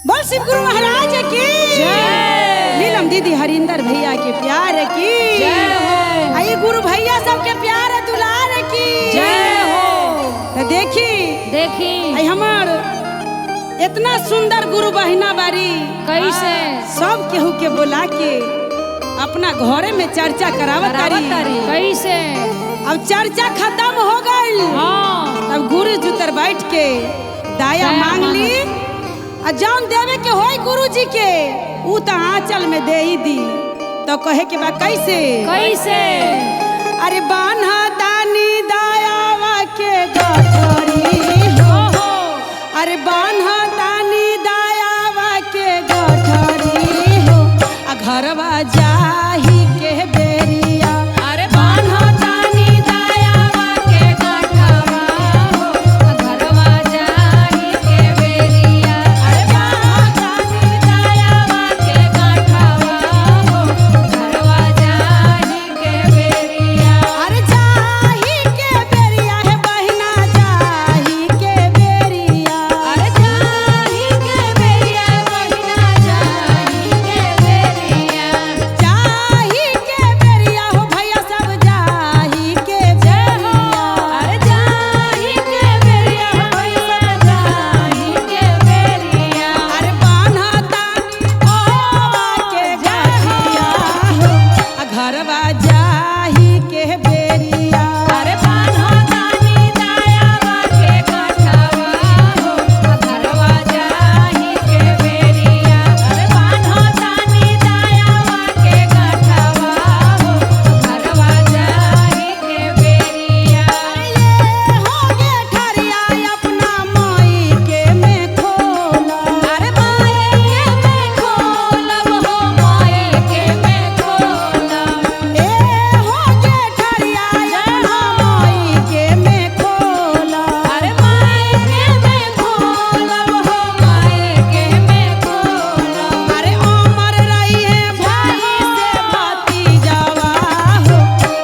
बोल शिव गुरु महाराज की जय। नीलम दीदी हरिंदर भैया के प्यार की जय हो। आई गुरु भैया सबके प्यार दुलार की जय हो। तो देखी देखी आई हमार इतना सुंदर गुरु बहिना बारी कैसे सब केहू के बोला के अपना घरे में चर्चा करावत तारी। कैसे अब चर्चा खत्म हो गई। हाँ तब गुरु जुतर बैठ के दाया मांग ली आ जौन देवे के होई गुरु जी के ऊ तो आंचल में दे ही दी। तो कहे के बा कैसे कैसे अरे बान्हा दानी दायावा के गठरी हो। हो अरे बान्हा दानी दायावा के गठरी हो आ घरवा जाही के बेरिया। अरे बान्हा तानी दायावा के गठवा हो घरवा जाही के बेरिया। अरे बान्हा तानी दायावा के गठवा हो घरवा जाही के बेरिया। अरे जाही के बेरिया हे बहिना जाही के बेरिया। अरे जाही के बेरिया बहिना जाही के बेरिया। जाही के बेरिया हो भैया सब जाही के बेरिया। अरे जाही के बेरिया भैया जाही के बेरिया। अरे बान्हा तानी ओवा के गठिया हो आ घरवा जाही के बेरिया। अरे बान्हा तानी दायावा के गठवा हो घरवा जाही के बेरिया। अरे बान्हा तानी दायावा के गठवा हो घरवा जाही के बेरिया। अरे ये हो गे ठरिया अपना माई के में खोला। अरे माए के मैं खोलब हो माए के मैं खोलब। ए हो गे ठरिया अपना माई के में खोला। अरे माए के मैं खोलब हो माए के मैं खोलब। अरे अमर रही है भाई से भतीजावा हो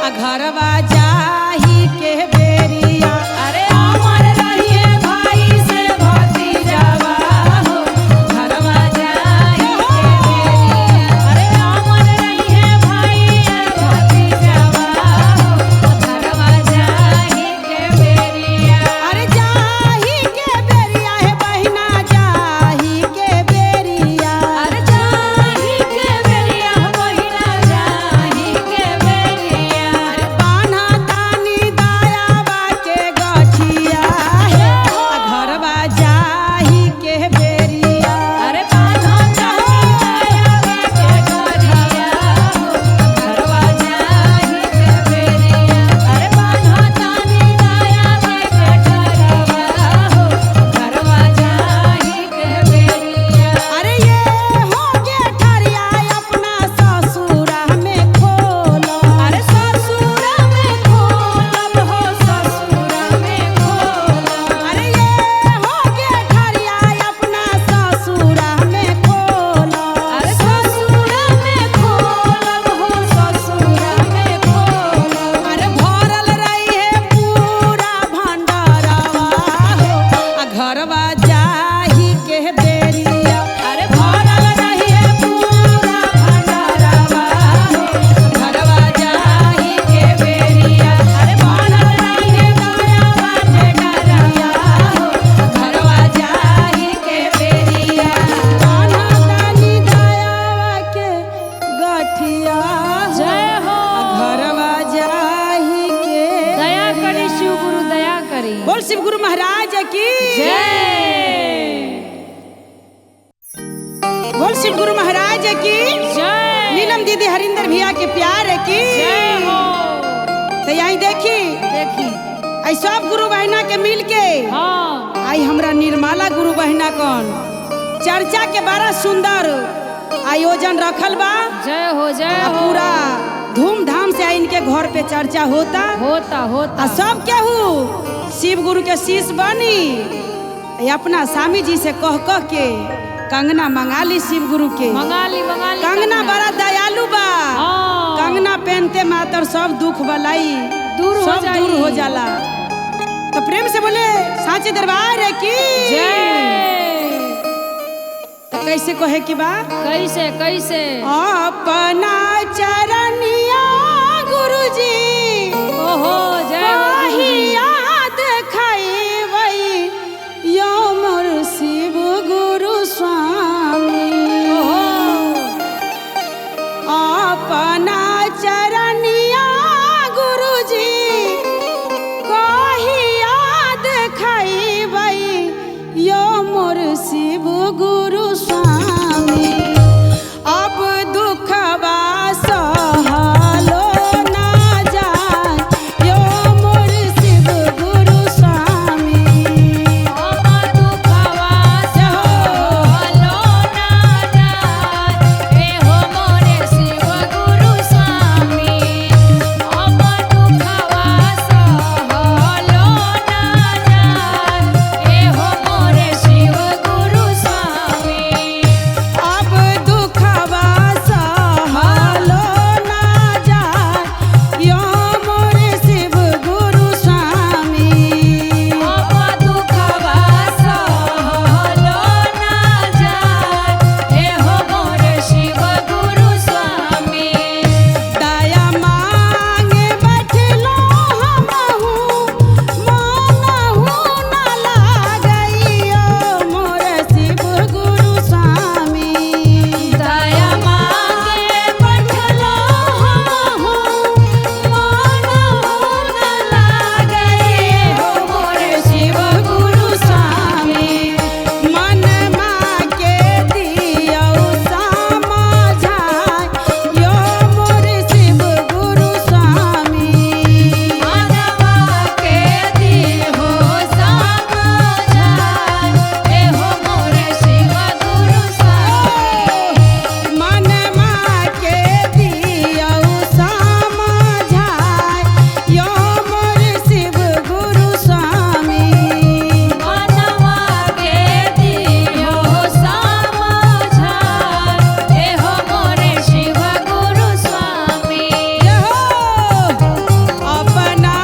आ घरवा जाही के बेरिया। अरे अमर रहिए भाई से भतीजावा हो घरवा जाही के बेरिया। अरे अमर रहिए भाई से भतीजावा हो घरवा जाही के बेरिया। अरे जाही के बेरिया हे बहिना जाही के बेरिया। अरे जाही के बेरिया बहिना जाही के बेरिया। अरे बान्हा तानी दायावा के गठिया हे आ घरवा जाही के बेरिया। अरे बान्हा तानी दायावा के गठिया हो घरवा जाही के बेरिया। अरे बान्हा तानी दायावा के गठवा हो घरवा जाही के बेरिया। अरे ये हो गे ठरिया अपना ससुरा में खोला। अरे ससुरा में खोलब हो ससुरा में खोलब। अरे ये हो गे ठरिया अपना ससुरा में खोला। अरे ससुरा में खोलब हो ससुरा में खोलब। अरे भरल रही है पूरा भंडारवा हो आ घरवा जाही के बेरिया। अरे भरल रहिए पूरा भंडारवा हो घरवा जाही के बेरिया। अरे भरल रहिए दायावा के डरवा हो घरवा जाही के बेरिया। बान्हा तानी दायावा के गठिया हो जय हो। आ घरवा जाही के दया करी शिव गुरु दया करी। बोल शिव गुरु महाराज की जय बोल शिव गुरु महाराज की जय। नीलम दीदी हरिंदर भैया के प्यार की जय हो। तो यही देखी देखी आई सब गुरु बहिना के मिल के हाँ आई हमरा निर्मला गुरु बहिना कौन चर्चा के बड़ा सुंदर आयोजन रखल बा। जय हो जय आ हो। पूरा धूमधाम से आई इनके घर पे चर्चा होता होता होता। आ सब केहू शिव गुरु के शीश बनी ये अपना स्वामी जी से कह कह के कंगना मंगा ली शिव गुरु के। मंगा ली मंगा ली। कंगना बड़ा दयालु बा। हाँ। कंगना पहनते मातर सब दुख बलाई दूर हो सब जाई। दूर हो जाला। तो प्रेम से बोले सांचे दरबार की जय। कैसे कहे के बा? कैसे कैसे? अपना चरनिया गुरुजी ओहो जय हो गुरुजी। याद खैबै यो मोर शिव गुरु स्वामी। ओहो अपना चरनिया गुरुजी कही याद खैबै यो मोर शिव गुरु स्वामी। अब दुखवा सहलो ना जाय यो मोर शिव गुरु स्वामी। अब दुखवा सहलो ना जाय ए हो मोरे शिव गुरु स्वामी। अब दुखवा सहलो ना जाय ए हो मोरे शिव गुरु स्वामी। अब दुखवा सहलो ना जाय यो मोर शिव गुरु स्वामी। अब दुखवा सहलो ना जाय ए हो मोरे शिव गुरु स्वामी। दया मांगे बैठलो हमहू मानहु न लागैयो मोर शिव गुरु स्वामी। दया मांगे बैठलो हमहू मानहु न लागै हो मोरे शिव गुरु स्वामी। मनमा के दियौ समझाय यो मोर शिव गुरु स्वामी। मनवा के दिहो समझाय ए हो मोरे शिव गुरु स्वामी। मनमा के दियौ समझाय यो मोर शिव गुरु स्वामी। मनवा के दिहो समझाय ए हो मोरे शिव गुरु स्वामी। अपना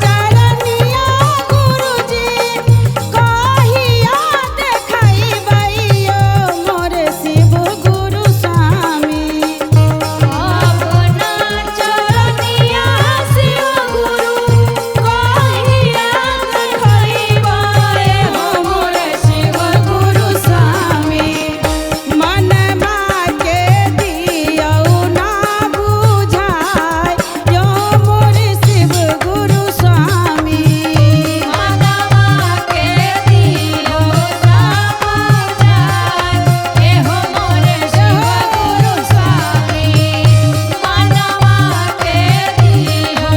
चरनिया गुरुजी कहिया देखैबै यो मोर शिव गुरु स्वामी। अपना चरनिया शिव गुरु कहिया देखैबै हो मोरे शिव गुरु स्वामी। मनमा के दियौ ना बुझाय यो मोर शिव गुरु स्वामी। मनवा के दियो समझाय ए हो मोरे शिव गुरु स्वामी। मनवा के दियो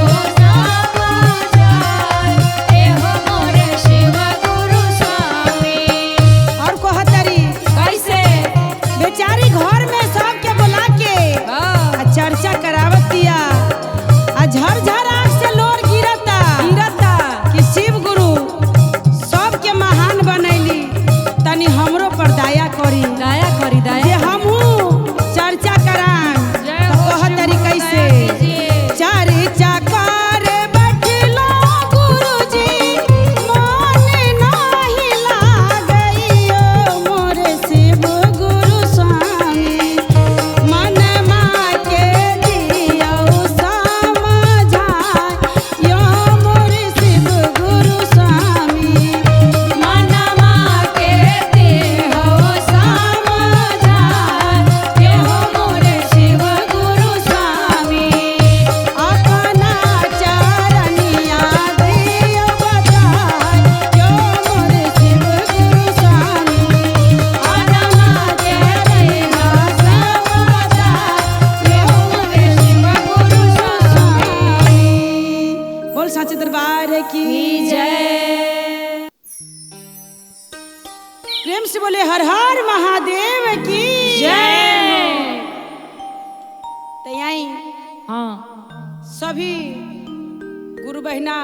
समझाय ए हो मोरे शिव गुरु स्वामी। और कहतरी कैसे? बेचारी घर में सबके बुला के हाँ। आ चर्चा करावतिया आ झरझर आँख से लोर गिरता गिरता कि शिव गुरु सबके महान बनैली तनी हमरो पर दया करी दया करी जे दया। हमहू चर्चा कराम। जय तो हो कहतरी शिव गुरु, कैसे? दया कीजिए। चर्चा करे बैठलो गुरुजी मन नाही लागैयो मोर शिव गुरु स्वामी। मनमा के दियौ समझाय यो मोर शिव गुरु स्वामी। मनवा के देहो समझाय ए हो मोरे शिव गुरु स्वामी। अपना चरनिया दियौ बताय यो मोर शिव गुरु स्वामी। मनवा के देहो समझाय ए हो मोरे शिव गुरु स्वामी। बोल साचे दरबार की जय। प्रेम से बोले हर हर महादेव की जय। तो यहीं हाँ सभी गुरु बहना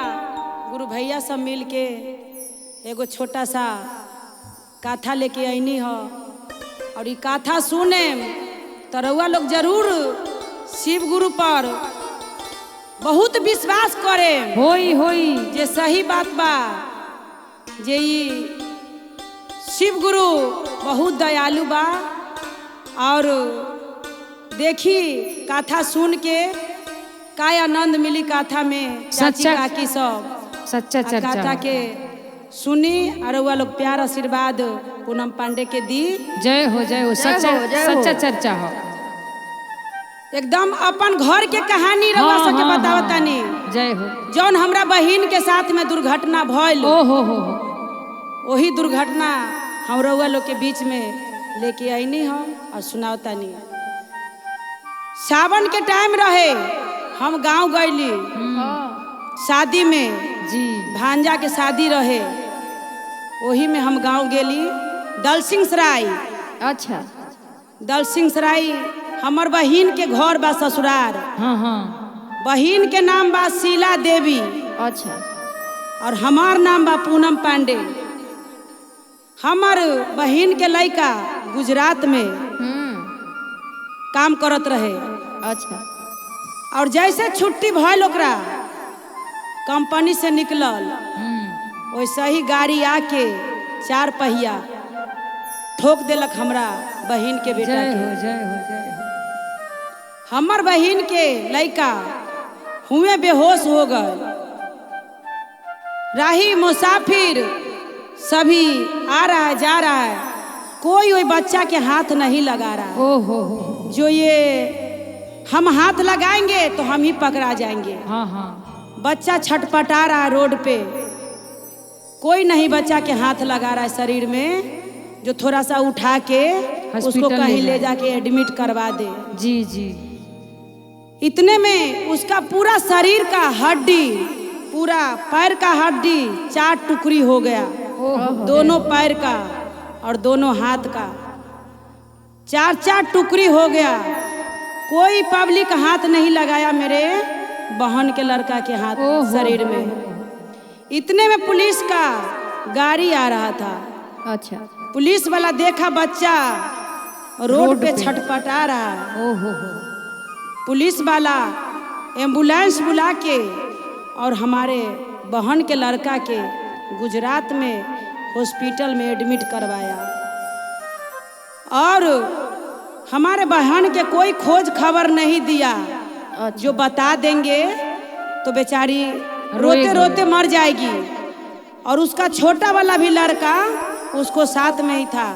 गुरु भैया सब मिल के एगो छोटा सा काथा लेके अइनी ह और ई काथा सुने तो रउआ लोग जरूर शिव गुरु पर बहुत विश्वास करे होई होई जे सही बात बा जे ई शिव गुरु बहुत दयालु बा। और देखी कथा सुन के का आनंद मिली कथा में, चाची काकी सब सच्चा चर्चा कथा के सुनी और वह लोग प्यार आशीर्वाद पूनम पांडे के दी। जय हो, जय हो, सच्चा सच्चा चर्चा हो, एकदम अपन घर के कहानी रउआ सबके बतावतानी। जय हो। जौन हमरा बहिन के साथ में दुर्घटना भइल, ओ हो वही दुर्घटना हम रउआ लोग के बीच में लेके आईनी हम और सुनावतानी। सावन के टाइम रहे, हम गांव गईली शादी में जी, भांजा के शादी रहे, वही में हम गांव गेली दलसिंह सराय। अच्छा, दलसिंह सराय हमर बहिन के घर बा ससुरार। हाँ हाँ। बहिन के नाम बा शीला देवी। अच्छा। और हमार नाम बा पूनम पांडे। हमार बहिन के लड़का गुजरात में काम करत रहे। अच्छा। और जैसे छुट्टी भइल ओकरा कंपनी से निकलल, वैसे ही गाड़ी आके चार पहिया ठोक देलक हमरा बहिन के बेटा जय के। हो, जय हो, जय हो। हमर बहिन के लड़का हुए बेहोश हो गए। राही मुसाफिर सभी आ रहा है जा रहा है, कोई वही बच्चा के हाथ नहीं लगा रहा है। ओ हो, जो ये हम हाथ लगाएंगे तो हम ही पकड़ा जाएंगे। हाँ हाँ। बच्चा छटपटा रहा है रोड पे, कोई नहीं बच्चा के हाथ लगा रहा है शरीर में, जो थोड़ा सा उठा के उसको कहीं ले जाके एडमिट करवा दे। जी जी। इतने में उसका पूरा शरीर का हड्डी, पूरा पैर का हड्डी चार टुकड़ी हो गया, दोनों पैर का और दोनों हाथ का चार चार टुकड़ी हो गया। कोई पब्लिक हाथ नहीं लगाया मेरे बहन के लड़का के हाथ शरीर में। इतने में पुलिस का गाड़ी आ रहा था। अच्छा। पुलिस वाला देखा बच्चा रोड पे छटपटा रहा है। ओहो। पुलिस वाला एम्बुलेंस बुला के और हमारे बहन के लड़का के गुजरात में हॉस्पिटल में एडमिट करवाया। और हमारे बहन के कोई खोज खबर नहीं दिया। जो बता देंगे तो बेचारी रोते रोते मर जाएगी। और उसका छोटा वाला भी लड़का उसको साथ में ही था,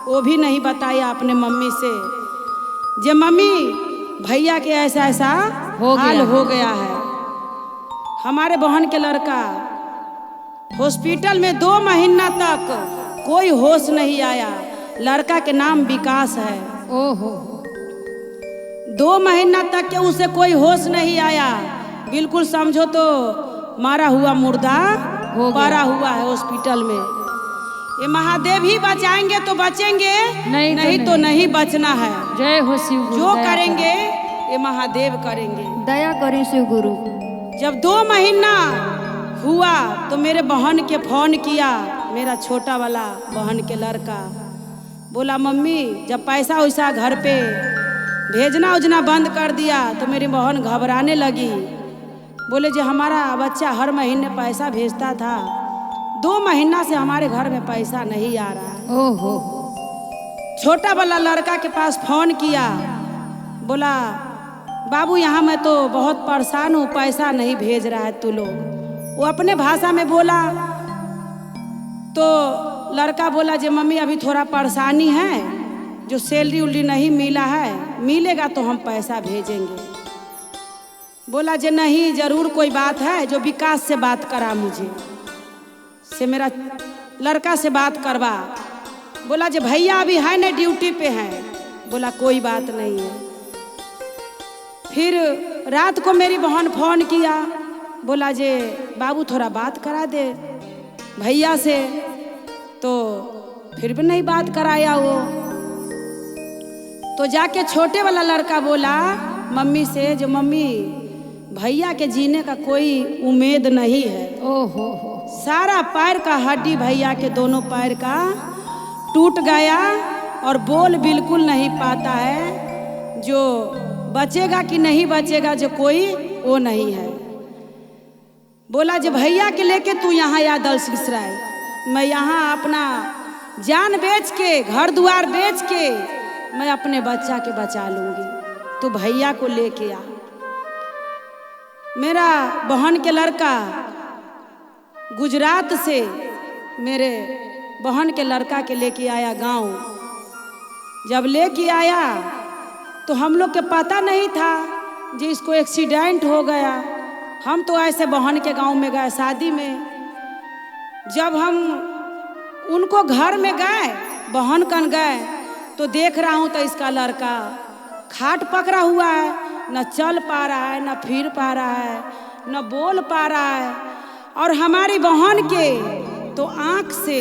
वो भी नहीं बताया अपने मम्मी से, जे मम्मी भैया के ऐसा ऐसा हाल हो गया है। हमारे बहन के लड़का हॉस्पिटल में 2 महीना तक कोई होश नहीं आया। लड़का के नाम विकास है। ओहो। 2 महीना तक के उसे कोई होश नहीं आया, बिल्कुल समझो तो मारा हुआ मुर्दा पड़ा हुआ है हॉस्पिटल में। ये महादेव ही बचाएंगे तो बचेंगे, नहीं तो नहीं बचना है। जय हो शिव गुरु। जो करेंगे ये महादेव करेंगे। दया करें शिव गुरु। जब 2 महीना हुआ तो मेरे बहन के फोन किया, मेरा छोटा वाला बहन के लड़का बोला मम्मी जब पैसा वैसा घर पे भेजना उजना बंद कर दिया तो मेरी बहन घबराने लगी। बोले जी हमारा बच्चा हर महीने पैसा भेजता था, 2 महीना से हमारे घर में पैसा नहीं आ रहा है। ओहो। छोटा वाला लड़का के पास फोन किया, बोला बाबू यहाँ मैं तो बहुत परेशान हूँ, पैसा नहीं भेज रहा है तू लोग। वो अपने भाषा में बोला तो लड़का बोला जी मम्मी अभी थोड़ा परेशानी है, जो सैलरी उलरी नहीं मिला है, मिलेगा तो हम पैसा भेजेंगे। बोला जे नहीं जरूर कोई बात है, जो विकास से बात करा मुझे, से मेरा लड़का से बात करवा। बोला जे भैया अभी है ना ड्यूटी पे हैं। बोला कोई बात नहीं है। फिर रात को मेरी बहन फोन किया, बोला जे बाबू थोड़ा बात करा दे भैया से, तो फिर भी नहीं बात कराया वो। तो जाके छोटे वाला लड़का बोला मम्मी से, जो मम्मी भैया के जीने का कोई उम्मीद नहीं है। ओहो। सारा पैर का हड्डी भैया के दोनों पैर का टूट गया और बोल बिल्कुल नहीं पाता है, जो बचेगा कि नहीं बचेगा जो कोई वो नहीं है। बोला जो भैया के लेके तू यहाँ आ दलसिंहसराय, मैं यहाँ अपना जान बेच के, घर द्वार बेच के मैं अपने बच्चा के बचा लूँगी, तू भैया को लेके आ। मेरा बहन के लड़का गुजरात से मेरे बहन के लड़का के लेके आया गांव। जब लेके आया तो हम लोग के पता नहीं था जी इसको एक्सीडेंट हो गया। हम तो ऐसे बहन के गांव में गए शादी में। जब हम उनको घर में गए, बहन कन गए, तो देख रहा हूँ तो इसका लड़का खाट पकड़ा हुआ है, न चल पा रहा है, न फिर पा रहा है, न बोल पा रहा है। और हमारी बहन के तो आँख से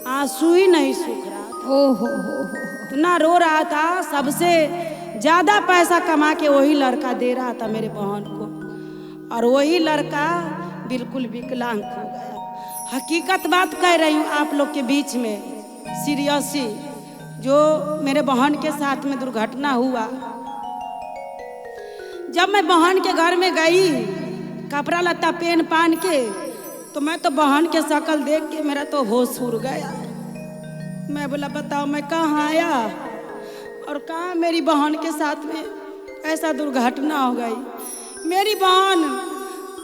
आंसू ही नहीं सूख रहा था। ओ हो। इतना रो रहा था। सबसे ज़्यादा पैसा कमा के वही लड़का दे रहा था मेरे बहन को, और वही लड़का बिल्कुल विकलांग हो गया। हकीकत बात कह रही हूँ आप लोग के बीच में, सीरियसली, जो मेरे बहन के साथ में दुर्घटना हुआ। जब मैं बहन के घर में गई कपड़ा लत्ता पहन पान के, तो मैं तो बहन के शक्ल देख के मेरा तो होश उड़ गया। मैं बोला बताओ मैं कहाँ आया और कहाँ मेरी बहन के साथ में ऐसा दुर्घटना हो गई। मेरी बहन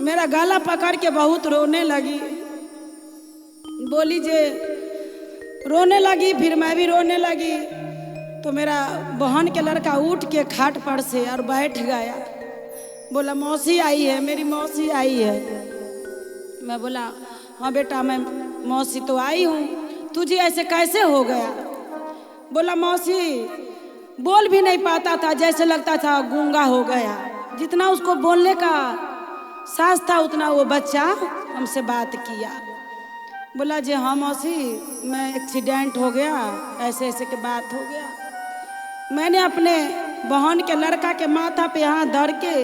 मेरा गला पकड़ के बहुत रोने लगी, बोली जे रोने लगी, फिर मैं भी रोने लगी। तो मेरा बहन के लड़का उठ के खाट पर से और बैठ गया, बोला मौसी आई है, मेरी मौसी आई है। मैं बोला हाँ बेटा मैं मौसी तो आई हूँ, तुझे ऐसे कैसे हो गया? बोला मौसी बोल भी नहीं पाता था, जैसे लगता था गूंगा हो गया। जितना उसको बोलने का साहस था उतना वो बच्चा हमसे बात किया। बोला जी हाँ मौसी मैं एक्सीडेंट हो गया, ऐसे ऐसे के बात हो गया। मैंने अपने बहन के लड़का के माथा पे हाथ धर के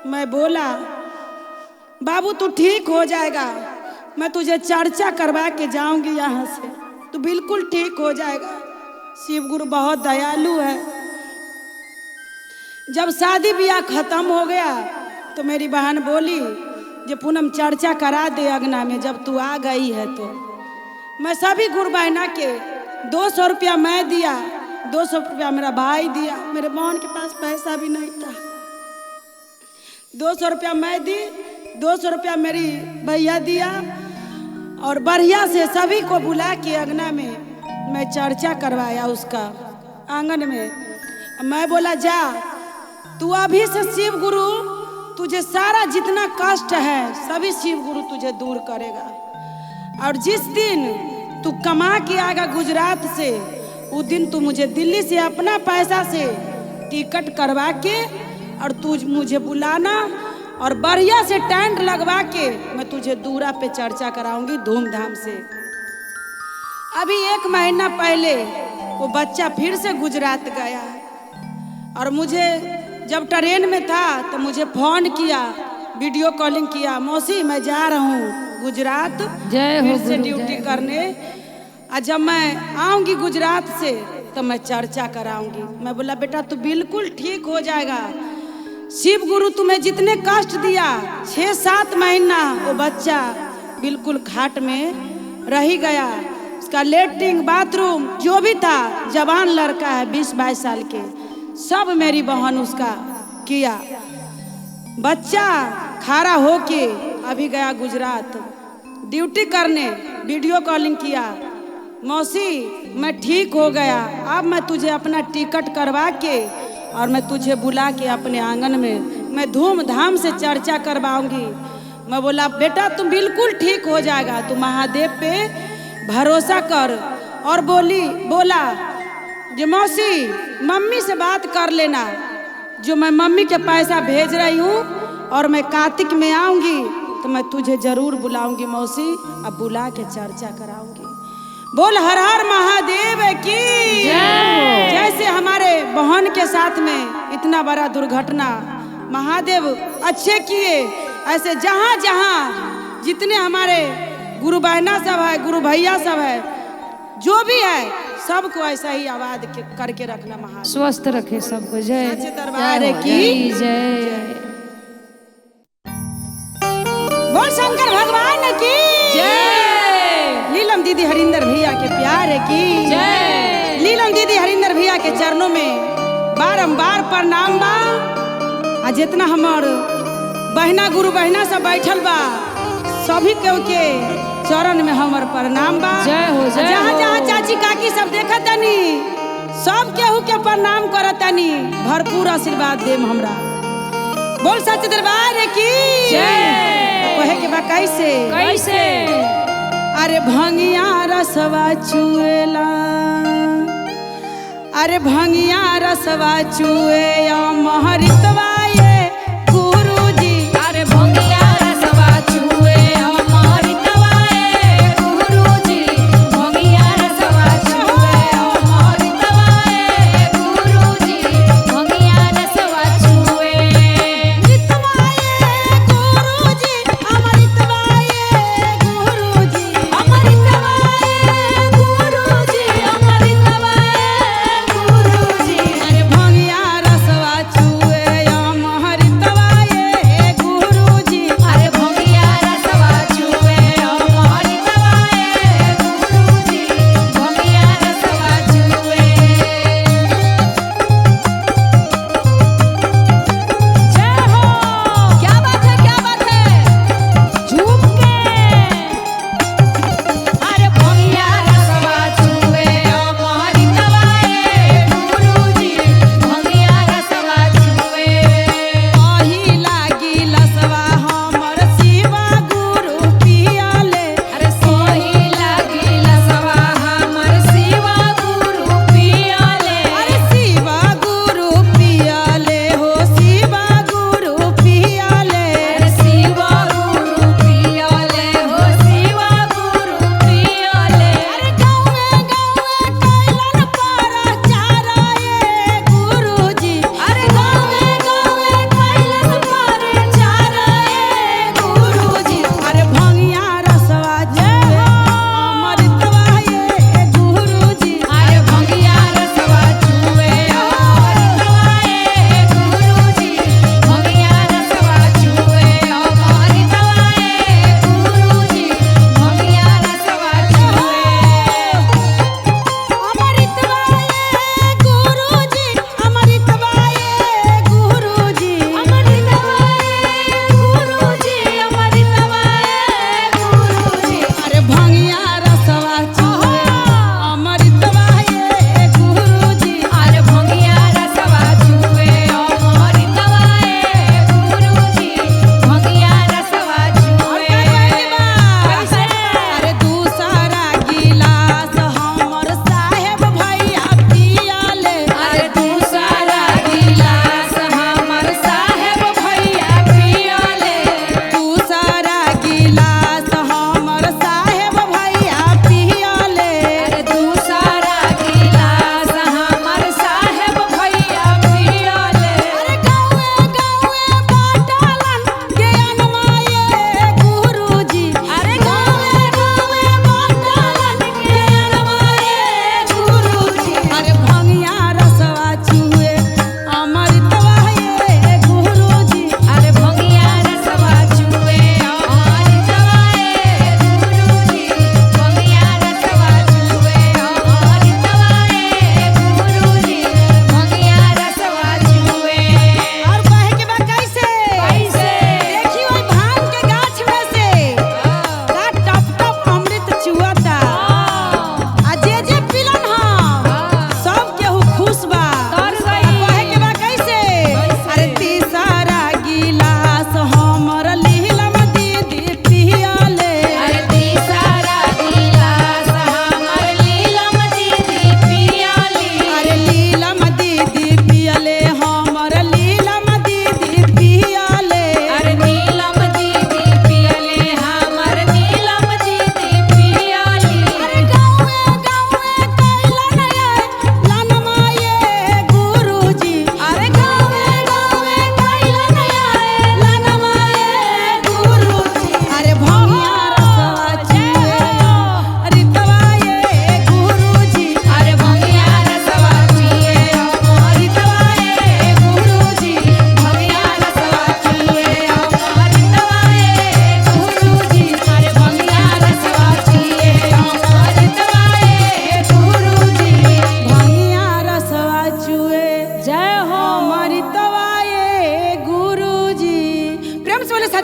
मैं बोला बाबू तू ठीक हो जाएगा, मैं तुझे चर्चा करवा के जाऊंगी यहाँ से, तू बिल्कुल ठीक हो जाएगा। शिव गुरु बहुत दयालु है। जब शादी ब्याह खत्म हो गया तो मेरी बहन बोली जे पूनम चर्चा करा दे अगना में जब तू आ गई है तो। मैं सभी गुरु बहना के 200 रुपया मैं दिया, 200 रुपया मेरा भाई दिया, मेरे बहन के पास पैसा भी नहीं था। 200 रुपया मैं दी, 200 रुपया मेरी भैया दिया, और बढ़िया से सभी को बुला के अंगना में मैं चर्चा करवाया उसका आंगन में। मैं बोला जा तू अभी से शिव गुरु तुझे सारा जितना कष्ट है सभी शिव गुरु तुझे दूर करेगा, और जिस दिन तू कमा के आएगा गुजरात से उस दिन तू मुझे दिल्ली से अपना पैसा से टिकट करवा के और तू मुझे बुलाना, और बढ़िया से टेंट लगवा के मैं तुझे दूरा पे चर्चा कराऊंगी धूमधाम से। अभी 1 महीना पहले वो बच्चा फिर से गुजरात गया, और मुझे जब ट्रेन में था तो मुझे फ़ोन किया, वीडियो कॉलिंग किया, मौसी मैं जा रहा हूँ गुजरात जय हो फिर से गुरु, ड्यूटी जय हो। करने, और जब मैं आऊँगी गुजरात से तो मैं चर्चा कराऊंगी। मैं बोला बेटा तू बिल्कुल ठीक हो जाएगा, शिव गुरु तुम्हें जितने कष्ट दिया 6-7 महीना वो बच्चा बिल्कुल खाट में रह गया, उसका लेटरिन बाथरूम जो भी था, जवान लड़का है 20-22 साल के, सब मेरी बहन उसका किया। बच्चा खड़ा होके अभी गया गुजरात ड्यूटी करने, वीडियो कॉलिंग किया, मौसी मैं ठीक हो गया, अब मैं तुझे अपना टिकट करवा के और मैं तुझे बुला के अपने आंगन में मैं धूमधाम से चर्चा करवाऊंगी। मैं बोला बेटा तुम बिल्कुल ठीक हो जाएगा, तू महादेव पे भरोसा कर। और बोला जो मौसी मम्मी से बात कर लेना, जो मैं मम्मी के पैसा भेज रही हूँ और मैं कार्तिक में आऊँगी तो मैं तुझे ज़रूर बुलाऊंगी मौसी, अब बुला के चर्चा कराऊंगी। बोल हर हर महादेव की जय। जैसे हमारे बहन के साथ में इतना बड़ा दुर्घटना महादेव अच्छे किए, ऐसे जहाँ जहाँ जितने हमारे गुरु बहना सब है, गुरु भैया सब है, जो भी है, सबको ऐसा ही आबाद करके रखना महादेव, स्वस्थ रखे सबको। जय सच्चे दरबार की जय। बोल शंकर भगवान की जय। नीलम दीदी। दीदी हरिंदर भैया के प्यार की जय। लीलम दीदी हरिंदर भैया के चरणों में बारंबार प्रणाम बा। आ जितना हमार बहना गुरु बहना सब बैठल बा सभी केहू के चरण में हमर प्रणाम बा। जय हो, जय जहाँ हो। जहाँ चाची काकी सब देखतनी सब केहू के प्रणाम करतनी, भरपूर आशीर्वाद देम हमरा। बोल सच दरबार की जय। कहे के बा कैसे कैसे? अरे भंगिया रसवा चुएला, अरे भंगिया रसवा चुए या महरितवा ये गुरुजी। अरे भंगिया रसवा चुए अमृतवा ए गुरुजी। भंगिया रसवा चुए अमृतवा ए गुरुजी। भंगिया रसवा चुए। अमृतवा ये गुरुजी, अमृतवा ये गुरुजी। अमृतवा ए गुरुजी, अमृतवा ए गुरुजी। अरे भंगिया रसवा चुए या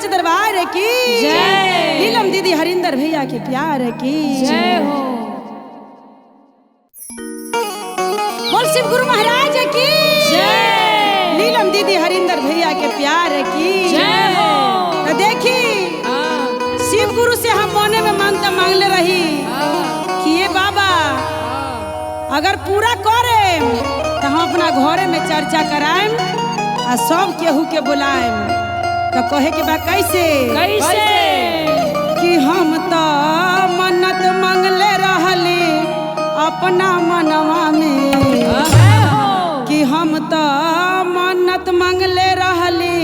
सच दरबार की जय। नीलम दीदी हरिंदर भैया के प्यार की जय हो। बोल शिव गुरु महाराज की जय। नीलम दीदी हरिंदर भैया के प्यार की जय हो। तो देखी हाँ, शिव गुरु से हम मने में मानता मांगले रही हाँ, कि ये बाबा हाँ। अगर पूरा करे तो हम अपना घरे में चर्चा कराएम आ सब केहू के बुलाएम। तो कहे के बा कैसे कैसे कि हम तो मन्नत मांगले रहली अपना मनवा में, जय हो। कि हम तो मन्नत मांगले रहली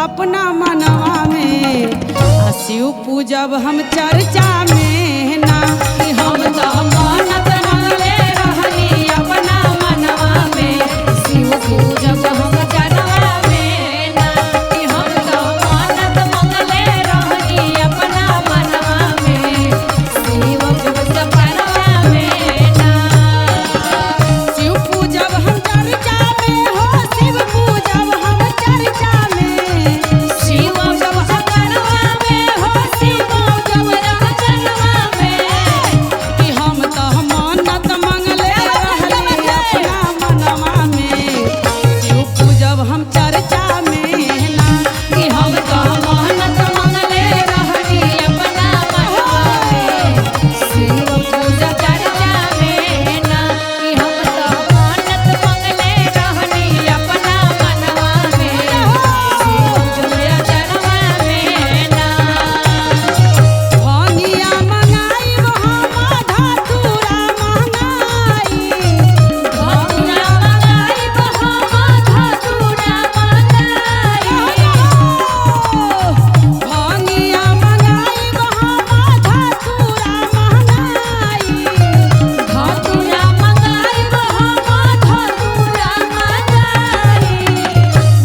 अपना मनवा में, आ शिव पूजब हम चर्चा में ना। कि हम तो मन्नत मांगले रहनी अपना मनवा में, शिव पूजब हम चरवा में ना। कि हम तो मन्नत मांगले रहनी अपना मनवा में, शिव पूजब चरवा में ना। शिव पूजब हम चर्चा में हो, शिव पूजब हम चर्चा में, शिव पूजब चरवा में हो, शिव पूजब हम चरवा में। कि हम तो मन्नत मांगले रहली अपना मनवा में, शिव पूजब हम चर्चा में ना। कि हम तो मन्नत मांगले रहनी अपना मनवा में, शिव पूजा चर्चा में ना। कि हम तो मन्नत मांगले रहनी अपना मनवा में, शिव पूजा चर्चा में ना। भंगिया मंगाई हम धतूरा मंगाई, धतूरा मंगाई हम धतूरा मंगाई। भंगिया मंगाई हम धतूरा मंगाई, धतूरा मंगाई हम धतूरा मंगाई।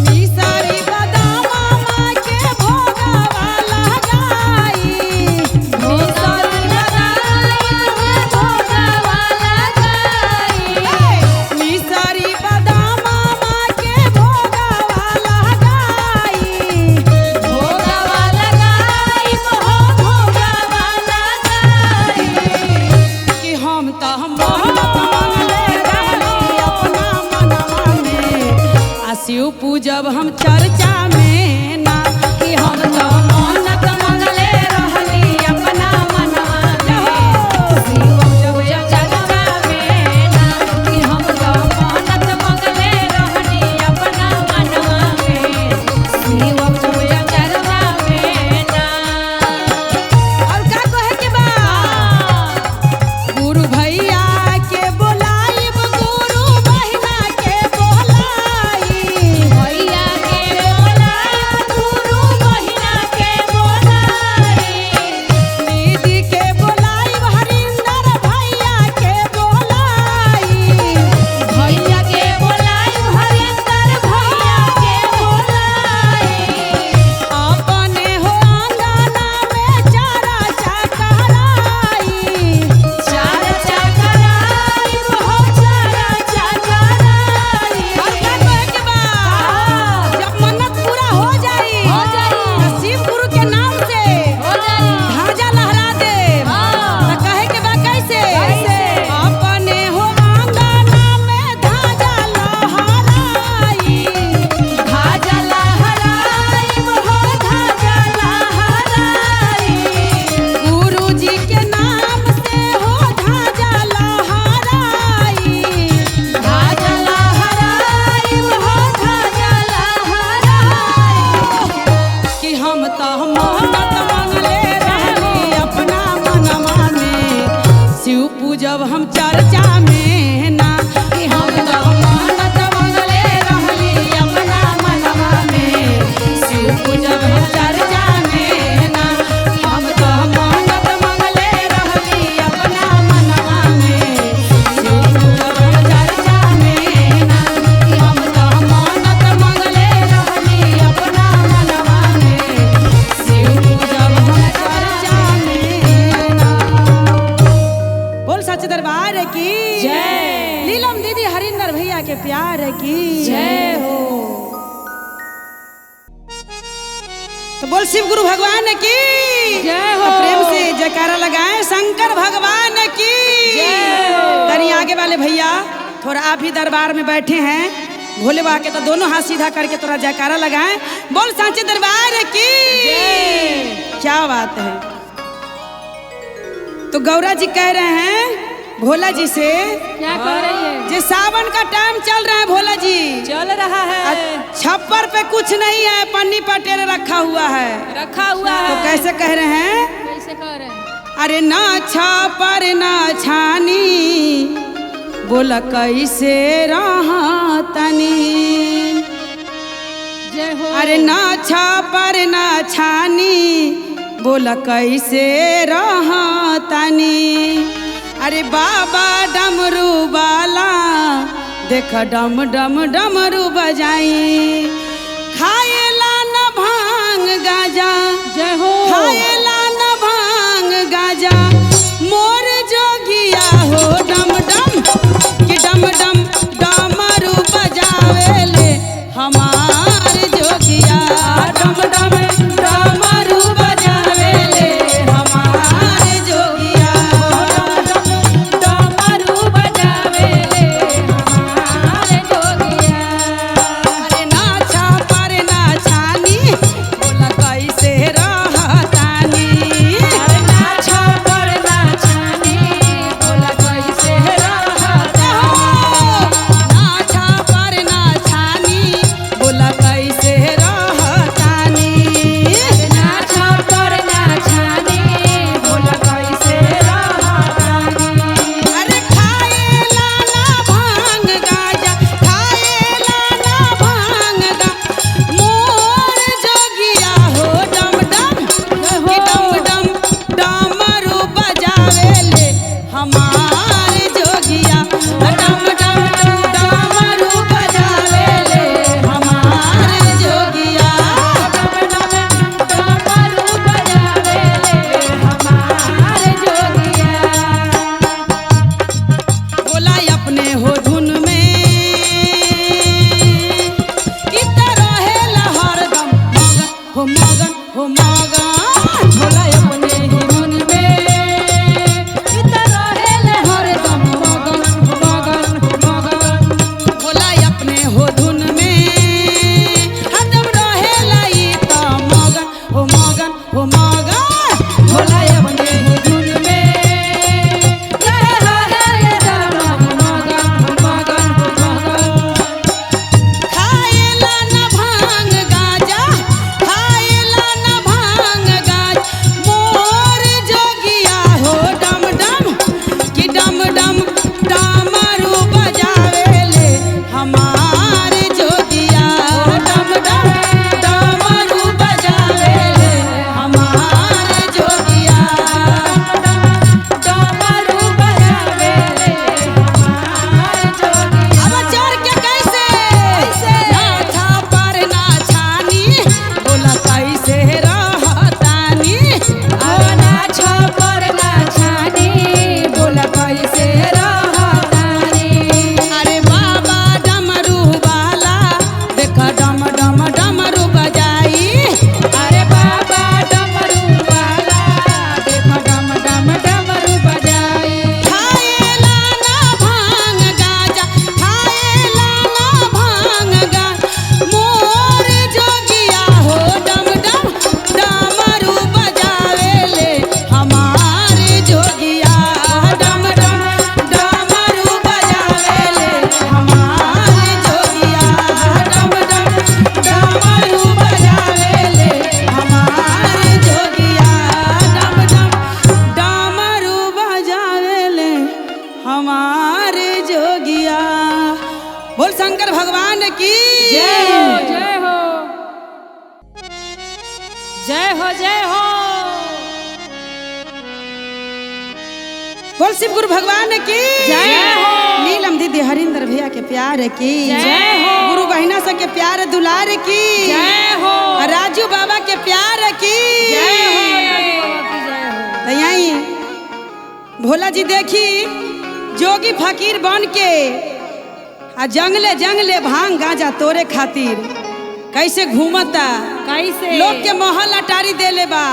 मिसरी बदामा माँ के भोगवा लगाई, मिसरी लगाई भोगवा लगाई। मिसरी बदामा माँ के भोगवा लगाई, भोगवा लगाई हो भोगवा लगाई। कि हम तो मन्नत मांगले रहली अपना मनवा में, आ शिव पूजब हम चर्चा में ना। कि हम तो मन्नत मांगले रहली अपना मनवा में, शिव पूजब चर्चा में ना। कि हम तो मन्नत मांगले रहली अपना मनवा में, शिव पूजब चर्चा में ना। और का कहे के बा गुरु भैया के बोलाइब, गुरु बहिना के बोलाई, भैया के बोलाई गुरु बहिना के बोलाई। दीदी के बोलाइब, हरिंदर भैया के बोलाई, भैया के बोलाई हरिंदर भैया के बोलाई। अपने हो आंगना में चारा चकराई, चार चकराई हो चार चकराई। और का कहे के बा जब मन्नत पूरा हो जाई, हो जाई। तो शिव गुरु के नाम से हो जाई। ध्वजा लहरा दे। हाँ। तो कहे के बा कैसे कैसे? अपने हो आंगना में ध्वजा लहराई, ध्वजा लहराई हो ध्वजा लहराई। गुरु जी के नाम से हो ध्वजा लहराई, ध्वजा लहराई हो ध्वजा लहराई। कि हम तो मन्नत मांगले रहली अपना मनवा में, शिव पूजब हम चर्चा में ना। कि हम तो मन्नत मांगले रहली अपना मनवा में, शिव पूजब हम चर्चा में ना। हम तो मन्नत मांगले रहली अपना मनवा में, शिव पूजब हम चर्चा में ना। कि हम तो मन्नत मांगले रहली अपना मनवा में, शिव पूजब हम चर्चा में ना। बोल सच दरबार की जय। नीलम दीदी हरिंदर भैया के प्यार की जय हो। तो बोल शिव गुरु भगवान की जय हो। तो प्रेम से जयकारा लगाए शंकर भगवान की जय हो। तनी आगे वाले भैया थोड़ा आप ही दरबार में बैठे हैं भोले बाबा के, तो दोनों हाथ सीधा करके थोड़ा जयकारा लगाएं। बोल सांचे दरबार की जय। क्या बात है। तो गौरा जी कह रहे हैं भोला जी से, क्या कह रही है? जे सावन का टाइम चल रहा है भोला जी, चल रहा है, छप्पर पे कुछ नहीं है, पन्नी पटेरे रखा हुआ है, रखा हुआ तो है। कैसे कह रहे हैं? कैसे कह रहे हैं? अरे ना छापर ना छानी, बोला कैसे रहा तनी। जय हो। अरे ना छापर ना छानी, बोला कैसे रहा तनी। अरे बाबा डमरू बाला, देख डम डम डमरू बजाई। खाएला न भांग गाजा, जय हो। खाएला न भांग गाजा, मोर जोगिया हो डम डम कि डम डम डमरू बजावेले हमार जोगिया। डम डम डमरू बजावेले हमार जोगिया। डम डम डमरू बजावेले हमार जोगिया। अरे ना छापर ना छानी, बोला कैसे रहतानी। अरे ना छापर ना छानी, बोला कैसे रहतानी। ना छापर ना छानी, बोला कैसे रहतानी। ना छापर ना छानी, बोला कैसे रहतानी। अरे खाएला ना भांग गाजा, खाएला ना भांग गा, मोर जोगिया हो डम डम कि डम डम डमरू बजावेले हमार जोगिया। डम डम डमरू बजावेले हमार जोगिया। डम डम डमरू बजावेले हमार जोगिया। बोला अपने हो धुन में कितना रहेला हरदम मगन हो मगन हो मगन। भोला अपने ही धुन में इतना रहेले हरदम मगन हो मगन हो मगन। भोला अपने हो धुन में हरदम रहेला ई त मगन हो मगन हो मगन। भोला अपने ही धुन में रहेले हरदम मगन हो मगन हो मगन। खाएला न भांग गाजा, खाएला न भांग गाज, मोर जोगिया हो डम डम कि डम डम डमरू बजावेले हमार जोगिया। डम डम डमरू बजावेले हमार जोगिया। डमरू बजावेले हमार जोगिया। अब चढ़ के कैसे ना छापर ना छानी, बोला कैसे रहतानी। ओ ना छापर ना छानी, बोला कैसे रहतानी। अरे बाबा डमरू वाला, देख डम डम डमरू बजाई। अरे बाबा डमरू वाला, देख डम डम डमरू बजाई। खाएला ना भांग गाजा, खाएला ना भांग गा, मोर जोगिया हो डम डम डमरू बजावेले हमार जोगिया। डम डम डमरू बजावेले हमार जोगिया। डम डम डमरू बजावेले हमार जोगिया। डम डम डमरू बजावेले हमार जोगिया। बोल शंकर भगवान की जय हो जय हो जय हो जय हो। बोल शिव गुरु भगवान की जय हो। नीलम दीदी हरिंदर भैया के प्यार की जय हो। गुरु बहिना सब के प्यार दुलार की जय हो। राजू बाबा के प्यार की जय हो। राजू बाबा की जय हो। तो यहीं भोला जी देखी जोगी फकीर बन के आ जंगले जंगले भांग गांजा तोरे खातिर कैसे घूमता, कैसे लोग के महल अटारी देले बा,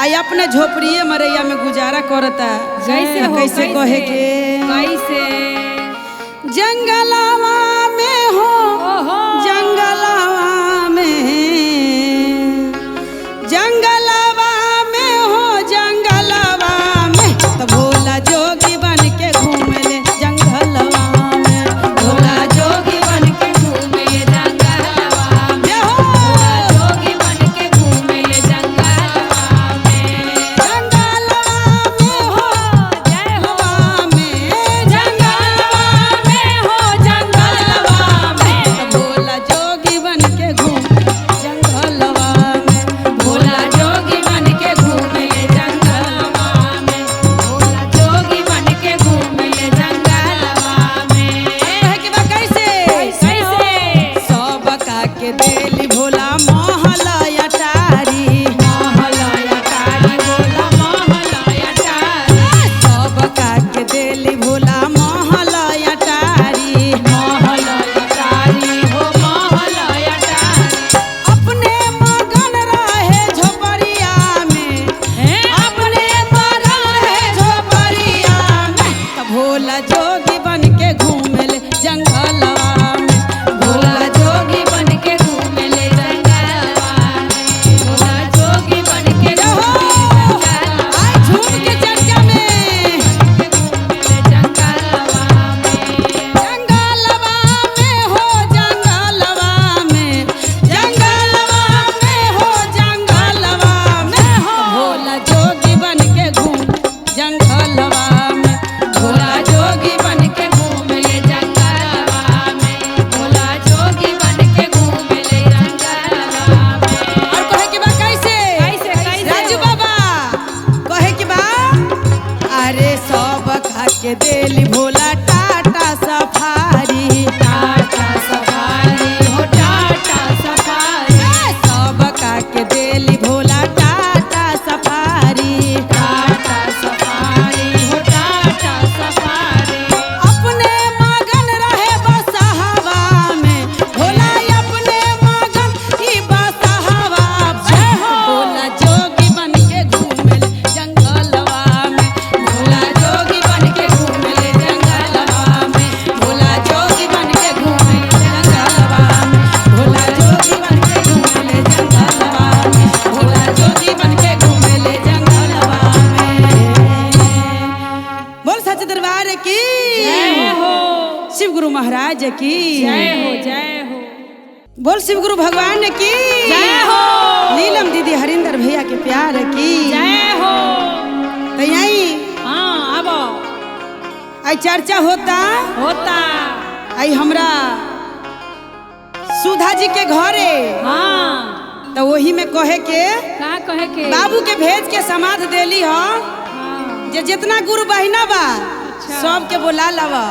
आई अपने झोपड़िए मरैया में गुजारा करता। कैसे हो, कैसे कहे के कैसे जंगलवा में हो, जंगलवा में, जंगलवा में हो, जंगलवा में तो भोला जोगी बन के घूमले जंगलवा में, भोला जोगी बन के घूमे जंगलवा में, हो भोला जोगी बन के घूमे जंगलवा में, जंगलवा में हो, जय हो में, जंगलवा में हो, जंगलवा में भोला जोगी बन के घूम जंगलवा में, भोला जोगी बन के घूमे जंगलवा में, भोला जोगी बन के घूमे जंगलवा में। कहे के बा कैसे कैसे सब का के देली भोला महल अटारी, महल अटारी भोला महल अटारी, सब का के देली भोला महल अटारी, महल अटारी हो महल अटारी, अपने मगन रहे झोपड़िया में, हे अपने मगन रहे झोपड़िया में, त भोला जोगी बन के घूमेले जंगलवा में, भोला जोगी बन के घूमेले जंगलवा में, भोला जोगी बन के रहो। घूमेले जंगलवा आई झूम के चर्चा में, घूमेले जंगलवा में, जंगलवा में हो, जंगलवा में, जंगलवा में हो, जंगलवा में भोला जोगी बन के घूम जंगलवा में, भोला जोगी बन के घूमेले जंगलवा में, भोला जोगी बन के घूमेले जंगलवा में। और कहे के बा कैसे कैसे, कैसे? राजू बाबा कहे के बा, अरे सब खा के देली भोला टाटा सफारी, टाटा सफारी हो टाटा सफारी, सब खा के देली भोला टाटा सफारी, टाटा सफारी हो टाटा सफारी, अपने मगन रहे बसहवा में, भोला अपने मगन ही बसहवा में, भोला जोगी बन के घूमेले जंगलवा में, भोला जोगी बन के घूमेले जंगलवा में, भोला जोगी बन के घूमेले जंगलवा में, भोला जोगी बन के घूमेले जंगलवा में, भोला जोगी बन के घूमेले जंगलवा में। बोल सच दरबार की जय हो, शिव गुरु महाराज की जय हो, जय हो, बोल शिव गुरु भगवान की जय हो, नीलम दीदी हरिंदर भैया के प्यार की जय हो। तो यही हाँ अब आई चर्चा होता होता आई हमरा सुधा जी के घरे, हाँ तो वही में कहे के का कहे के बाबू के भेज के समाध देली ह, हाँ, जे जितना गुरु बहिना बा सबके बोला लावा।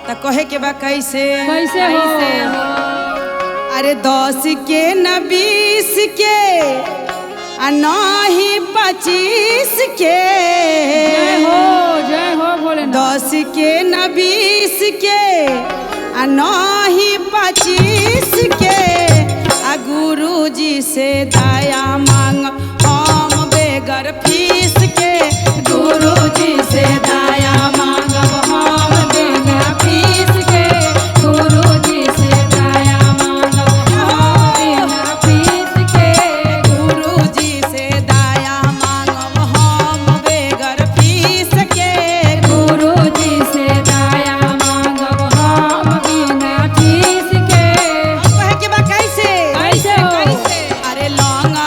तो कहे के बा कैसे कैसे हो, कैसे हो, अरे 10 के न 20 के आ नहीं 25 के, जय हो, जय हो भोलेनाथ, 10 के न 20 के आ नहीं 25 के, आ गुरु जी से दया मांग हम बेगर फीस के, गुरु जी से दया मांगब हम बेगर फीस के, गुरु जी से दया मांगब हम बिना फीस के, गुरु जी से दया मांगब हम बेगर फीस के, गुरु जी से दया मांगब हम बिना फीस के। कहे के बा कैसे कैसे हो? अरे लौंग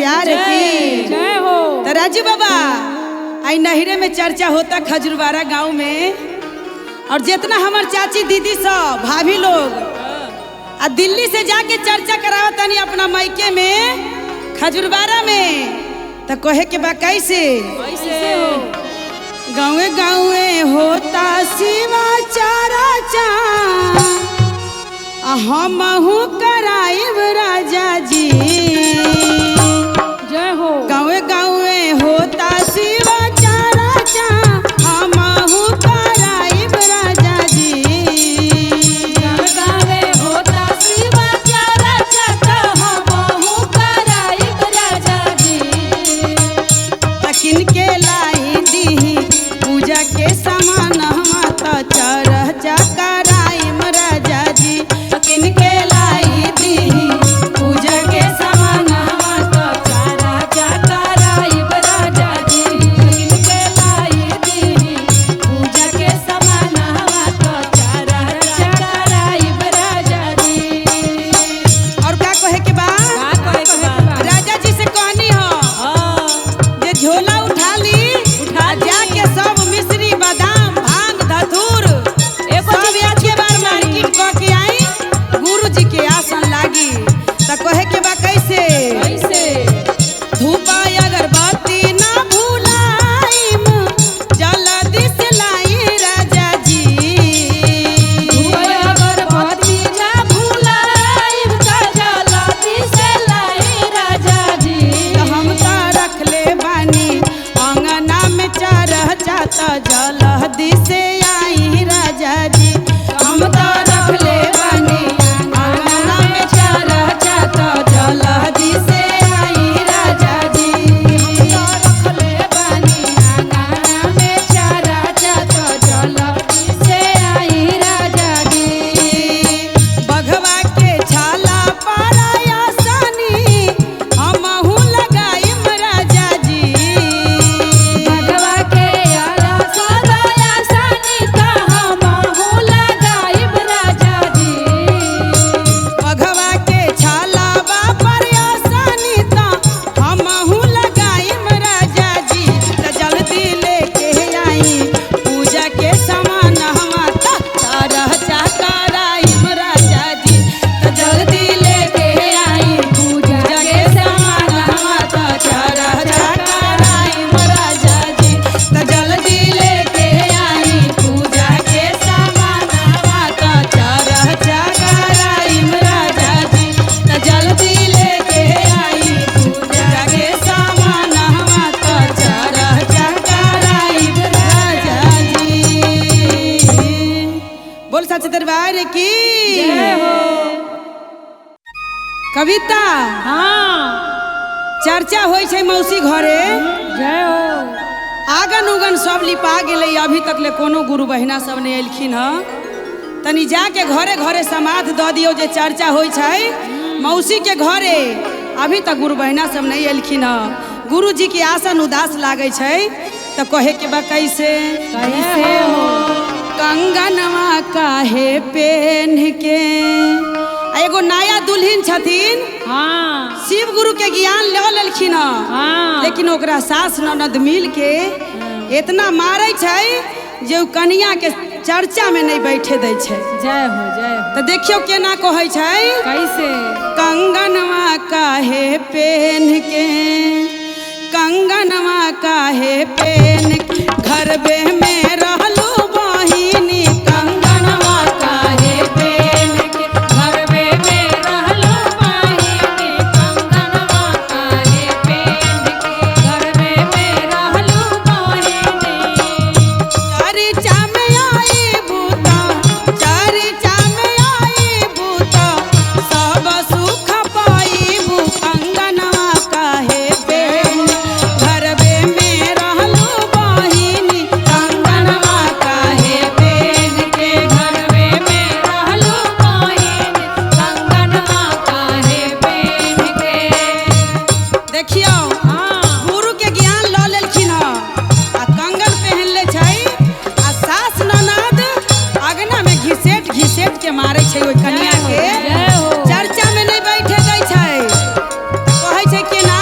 प्यार की जय हो। तो राजू बाबा आई नहिरे में चर्चा होता खजूरबाड़ा गांव में, और जितना हमार चाची दीदी सब भाभी लोग आ दिल्ली से जाके चर्चा करावत तनी अपना मायके में खजूरबाड़ा में, तो कहे के बा कैसे कैसे हो? गाँवे गाँवे होता शिवा चारा चा हमहू कराइब राजा जी। जय हो। गाँवे गाँवे होता शिवा चारा चा हमहू कराइब राजा जी। गावे होता शिवा चारा चाचा हमहू कराइब राजा जी। तकिन के लाई दीही पूजा के सामान माता चरचा कराइम राजा जी। तकिन के लाई दीही पूजा के सामान माता चारा कराइब राजा जी। इनके लाई दीही पूजा के सामान माता चारा कराइब राजा जी। और का कहे के बा? का कहे के बा? राजा जी से कहनी हो हाँ, जे झोला उठा ली, उठा ली। जाके सब मिश्री बादाम भांग धतूर एको सब चीज एक बार मार्केट क के आई, गुरु जी के आसन लागी। त कहे के बा कैसे? कैसे? धूप अगरबत्ती ना भुलाइम जल्दी से लाई राजा जी। अगरबत्ती ना भुलाइब त जल्दी से लाई राजा जी। त हम त रखले बानी अंगना में चरह जाता जल्दी से आई राजा जी। हम त रखले बानी अंगना में चरह जाता जल्दी से आई राजा जी। रखले बानी अंगना में चारा जात जल्दी से आई राजा जी। बघवा के छाला पारा आसानी हमहू लगाइम राजा जी। भगवा के आला सदा आसानी त हमहू लगाइब राजा जी। बघवा के छाला पर आसानी त हमहू लगाइम राजा जी। त जल्दी लेके आई पूजा के सामान हमा तरह कराइम राजा जी। त जल्दी लेके आई पूजा के सामान हमा तरह कराइम राजा जी। त जल्दी लेके आई पूजा के सामान हमा तरह कराइम राजा जी। त जल्दी लेके आई पूजा के सामान हमा तरह कराइम राजा जी। बोल सच दरबार की जय हो। कविता हाँ, चर्चा होइ छै मौसी घरे, जय हो। आगन उगन सब लिपा गेलै, अभी तक ले कोनो गुरु बहिना सब नहि एलखिन हँ। तनी जाके घरे घरे समाध दऽ दियौ जे चर्चा होइ छै मौसी के घरे, अभी तक गुरु बहिना सब नहि एलखिन हँ। गुरुजी के आसन उदास लागै छै, तऽ कहे के बा कैसे? कैसे हो? कंगनवा काहे पेन्ह के, आ एगो नया दुल्हन छथिन, हाँ, शिव गुरु के ज्ञान लऽ लेलखिन हँ, हाँ, लेकिन ओकरा सास ननद मिल के इतना मारै छै जे उ कनिया के चर्चा में नहीं बैठे दै छै। जय हो, जय हो। तऽ देखियौ केना कहै छै। कैसे? कंगनवा काहे पेन्ह के, कंगनवा काहे पेन्ह के, घरबे में रहलू बहिनी। कंगनवा काहे पेन्ह के, घरवे में रहलो बहिनी। कंगनवा काहे पेन्ह के, घरवे में रहलो बहिनी। चर्चा में आई भूता, चर्चा में आई भूता, सब सुख पाईबू। कंगनवा काहे पेन्ह, घरबे में रहलू बहिनी। कंगनवा काहे पेन्ह के, घरवे में रहलो बहिनी। कंगनवा काहे पेन्ह के। देखियौ हाँ, गुरु के ज्ञान लऽ लेलखिन हँ आ कंगन पहन ले छै, आ सास ननद अगना में घिसेट घिसेट के मारै छै ओहि कनिया के, जय हो। चर्चा में नहीं बैठे दै छै। कहै छै केना?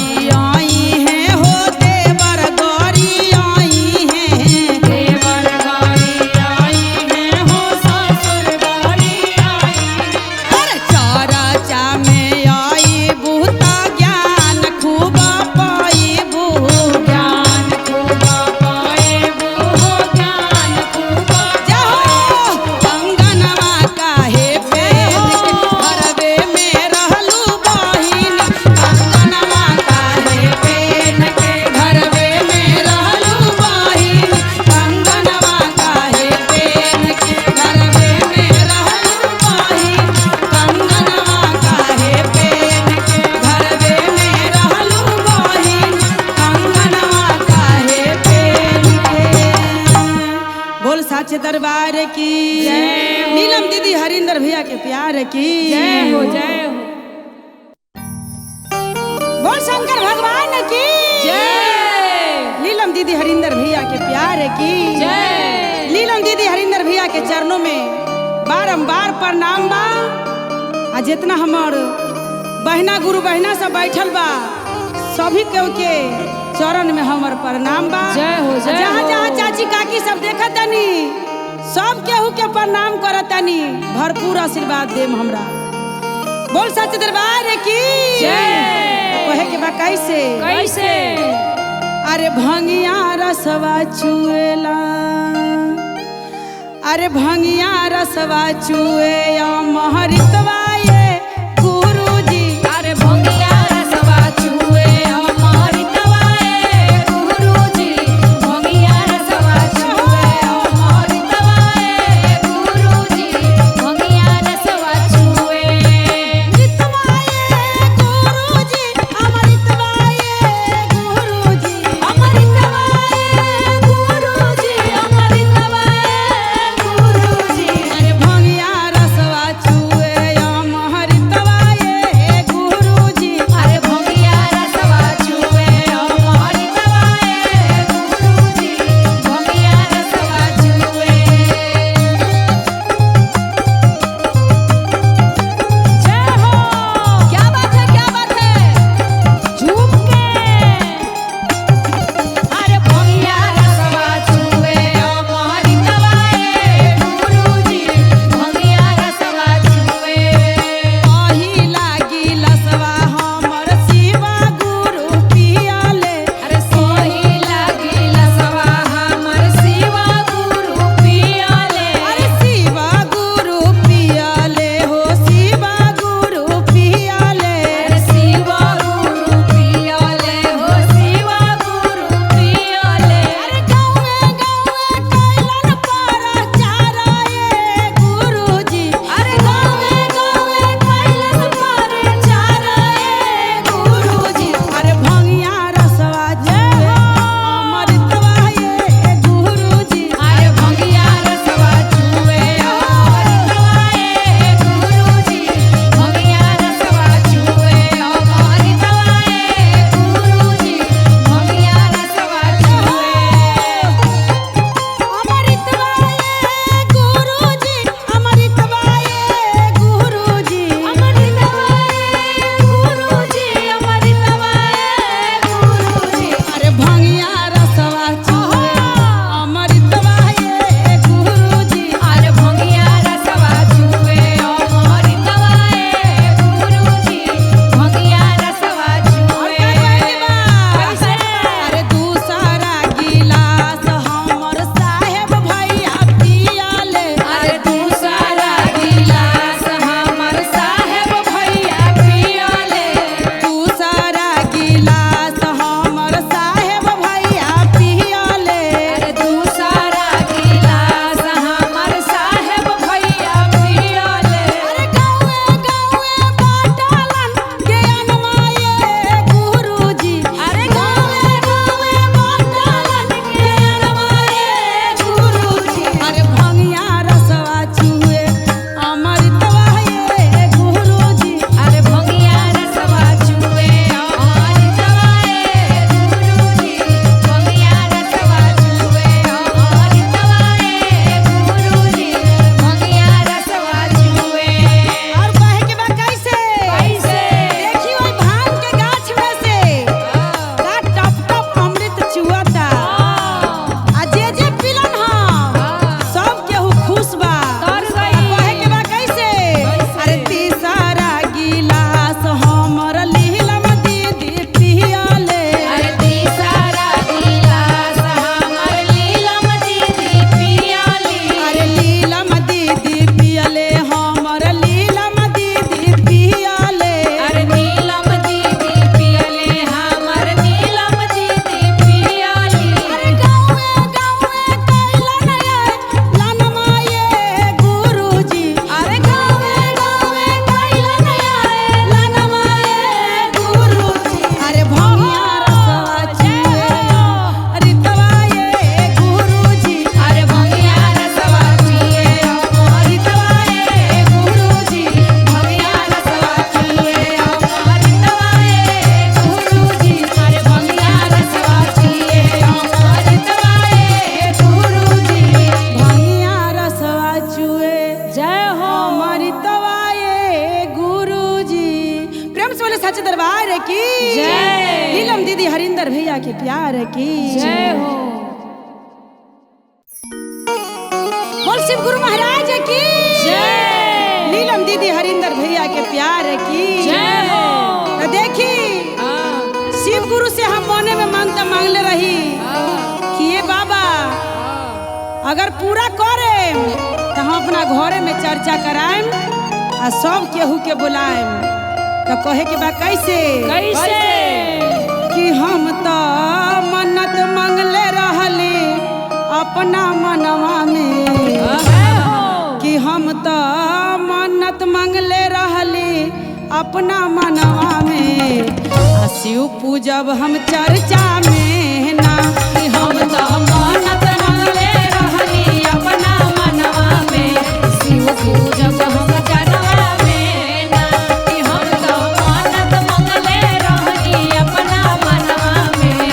गरी आई है हो देवर गरी आई है। देवर गारी आई है हो ससुर गारी आई है। अरे चरचा में आई बूता ज्ञान खूब पाईबू। ज्ञान खूब पाएबू हो ज्ञान खूब। जाहो कंगनवा काहे पेन के घरवे में रहलू बहिन। कंगनवा काहे पेन के घरवे में रहलू बहिन। कंगनवा काहे पेन के घरवे में रहलू बहिन। कंगनवा काहे पेन के घरवे में रहलू बहिन। कंगनवा काहे पेन के। बोल साचे दरबार की। नीलम दीदी हरिंदर भैया के प्यार की जय हो जय हो। बोल शंकर भगवान की जय। नीलम दीदी हरिंदर भैया के प्यार की जय। नीलम दीदी हरिंदर भैया के चरणों में बारंबार प्रणाम बा। आ जितना हमार बहना गुरु बहना सब बैठल बा सभी केहू के चरण में हमर प्रणाम बा। जय हो, जय जहाँ हो। जहाँ चाची काकी सब देखतनी सब केहू के प्रणाम करतनी, भरपूर आशीर्वाद देम हमरा। बोल सच दरबार की जय। कहे के बा कैसे कैसे? अरे भंगिया रसवा चुएला, अरे भंगिया रसवा चुए या महरितवा ये गुरुजी। अरे भंगिया रसवा चुए अमृतवा ए गुरुजी। भंगिया रसवा चुए अमृतवा ए गुरुजी। भंगिया रसवा चुए। अमृतवा ये गुरुजी, अमृतवा ये गुरुजी। अमृतवा ए गुरुजी, अमृतवा ए गुरुजी। अरे भंगिया रसवा चुए या दीदी हरिंदर भैया के प्यार की जय हो। बोल शिव गुरु महाराज की जय। नीलम दीदी हरिंदर भैया के प्यार की जय हो। तो देखी शिव गुरु से हम मने में मांगता मांगले रही कि ये बाबा अगर पूरा करे तो हम अपना घरे में चर्चा कराएम आ सब केहू के बुलाएम। तो कहे के बा कैसे कैसे कि हम तो मन्नत मांगले रहली अपना मनवा में, कि हम तो मन्नत मांगले रहली अपना मनवा में, आ शिव पूजब हम चर्चा में ना। कि हम तो मन्नत मांगले रहली अपना मनवा में, शिव पूजब हम चर्चा में ना। कि हम तो मन्नत मांगले रहली अपना मनवा में,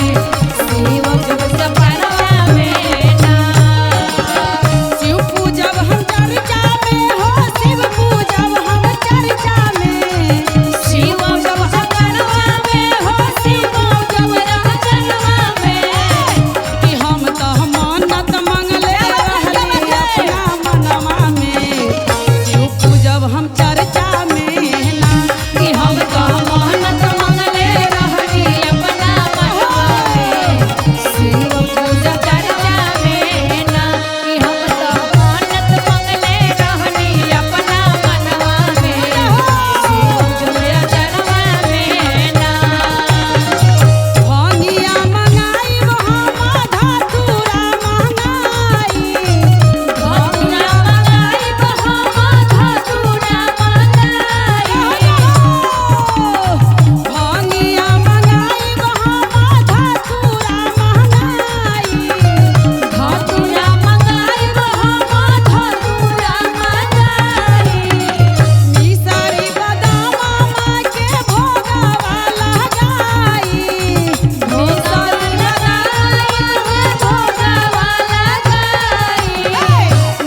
शिव पूजब चर्चा में ना। शिव पूजब हम चर्चा में हो, शिव पूजब हम चर्चा में, शिव पूजब चर्चा में हो, शिव पूजब चर्चा में। कि हम तो मन्नत मांगले रहली अपना मनवा में, शिव पूजब हम चर्चा में ना। कि हम तो मन्नत मांगले रहली अपना मनवा में, शिव पूजब चर्चा में ना। कि हम तो मन्नत मांगले रहली अपना मनवा में, शिव पूजब चर्चा में ना। भंगिया मंगाई हम धतूरा मंगाई, धतूरा मंगाई हम धतूरा मंगाई, भंगिया मंगाई हम धतूरा मंगाई, धतूरा मंगाई हम धतूरा मंगाई। मिसरी बादाम माँ के भोगवा लगाई, भोगवा लगाई भोगवा लगाई,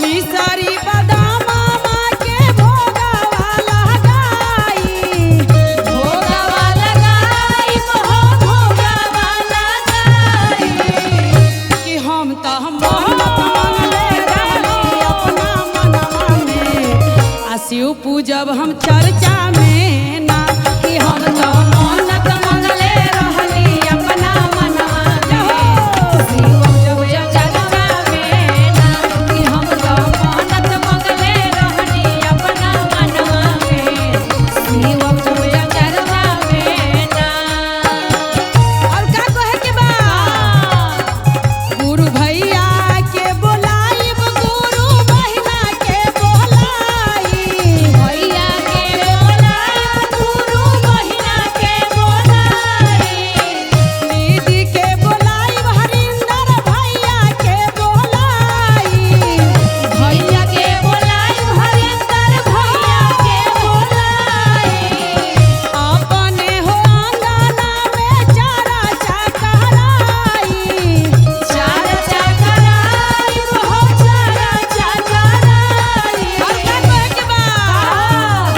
मिसरी बादाम माँ के भोगवा लगाई, भोगवा लगाई भोगवा लगाई। कि हम तो मन्नत मांगले रहली अपना मनवा में, आ शिव पूजब हम चर्चा में ना। कि हम तो मन्नत मांगले रहली अपना मनवा में, शिव पूजब चर्चा में ना। कि हम तो मन्नत मांगले रहली अपना मनवा में, शिव पूजब चर्चा में ना। और का कहे के बा, गुरु भैया के बोलाइब, गुरु बहिना के बोलाई, भैया के बोलाई गुरु बहिना के बोलाई, दीदी के बोलाइब, हरिंदर भैया के बोलाई, भैया के बोलाई हरिंदर भैया के बोलाई। अपने हो अंगना में चारा चकराई, चार चकराई हो चार चकराई। और का कहे के बा,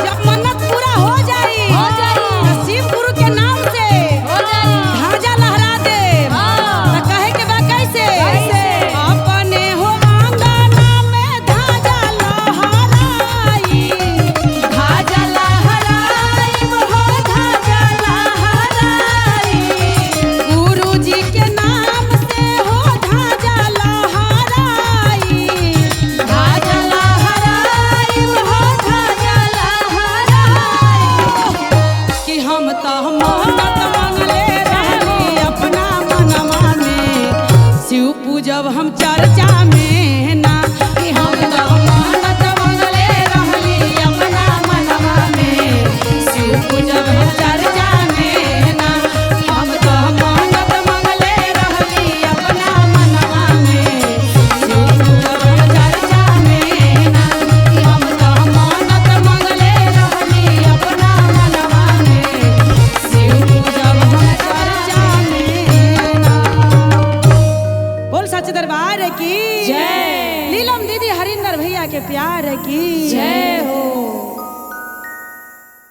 जब मन्नत पूरा हो जाई, हो जाई। तो शिव गुरु के नाम से हो जाई। ध्वजा लहरा दे। हाँ। तो कहे के बा कैसे, कैसे? अपने हो अंगना में ध्वजा लहराई, ध्वजा लहराई हो ध्वजा लहराई, गुरु जी के नाम से हो ध्वजा लहराई, ध्वजा लहराई हो ध्वजा लहराई। कि हम तो मन्नत मांगले रहली अपना मनवा में, शिव पूजब हम चर्चा में ना। कि हम तो मन्नत मांगले रहली अपना मनवा में, शिव पूजब हम चर्चा में ना। हम तो मन्नत मांगले रहली अपना मनवा में, शिव पूजब हम चर्चा में ना। कि हम तो मन्नत मांगले रहली अपना मनवा में, शिव पूजब हम चर्चा में ना। बोल सच दरबार की जय। नीलम दीदी हरिंदर भैया के प्यार की जय।